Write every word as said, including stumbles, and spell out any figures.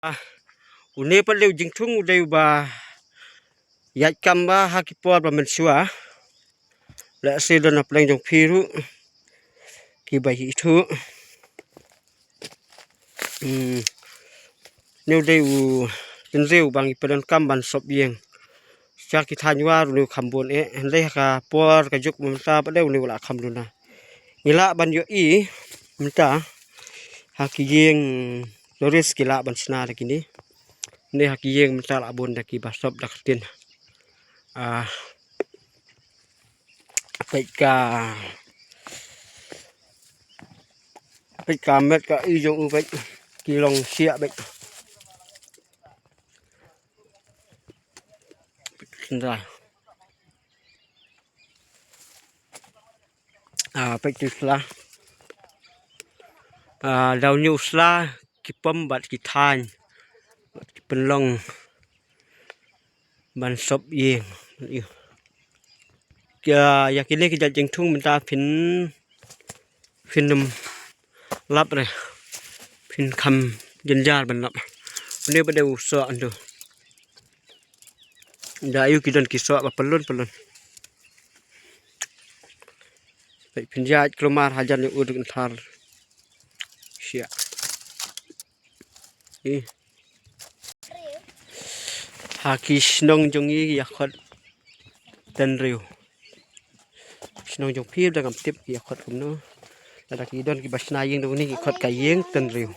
Une pat dei u jingthung u dei uba ïaid kam ba ha ki por ba mynshuwa. Lehse don na pleng jong phi ruh kiba ïohi thuh. Hmm. Une u dei u tynriew ba ngi pyndonkam ban sop ïing. Sha ki thaiñ War une u kham bun eh. Hynrei ha ka por ka juk mynta pat dei une u la kham duna. Ngi lah ban ïohi mynta ha ki ïing tourist ki lah ban shna da kine. Ne ha ki ïing mynta la bun da kiba sop da ka ktien. Ah, peit ka, peit ka met ka i jong u, peit ki long siah, peit. Peit ka tynrai. Ah, peit tu sla. Ah, da une u sla ki pom bad ki thaiñ bad ki pynlong ban sop ïing. Ïa, ïa kine ki jait jingthung mynta phin, phin ym lap re. Phin kham jynjar ban lap. Une pat dei u soh hangtu. Da ïoh ki don ki soh ba pyllun pyllun. Peit phin ïaid kulmar hajan ïa u duk nthar. Siah. Ih. Ha ki shnong jong ngi ki ïa khot tynriew. Shnong jong phi da ngam tip ki ïa khot kumno. Lada ki don kiba shna ïing da une ki khot ka ïing tynriew.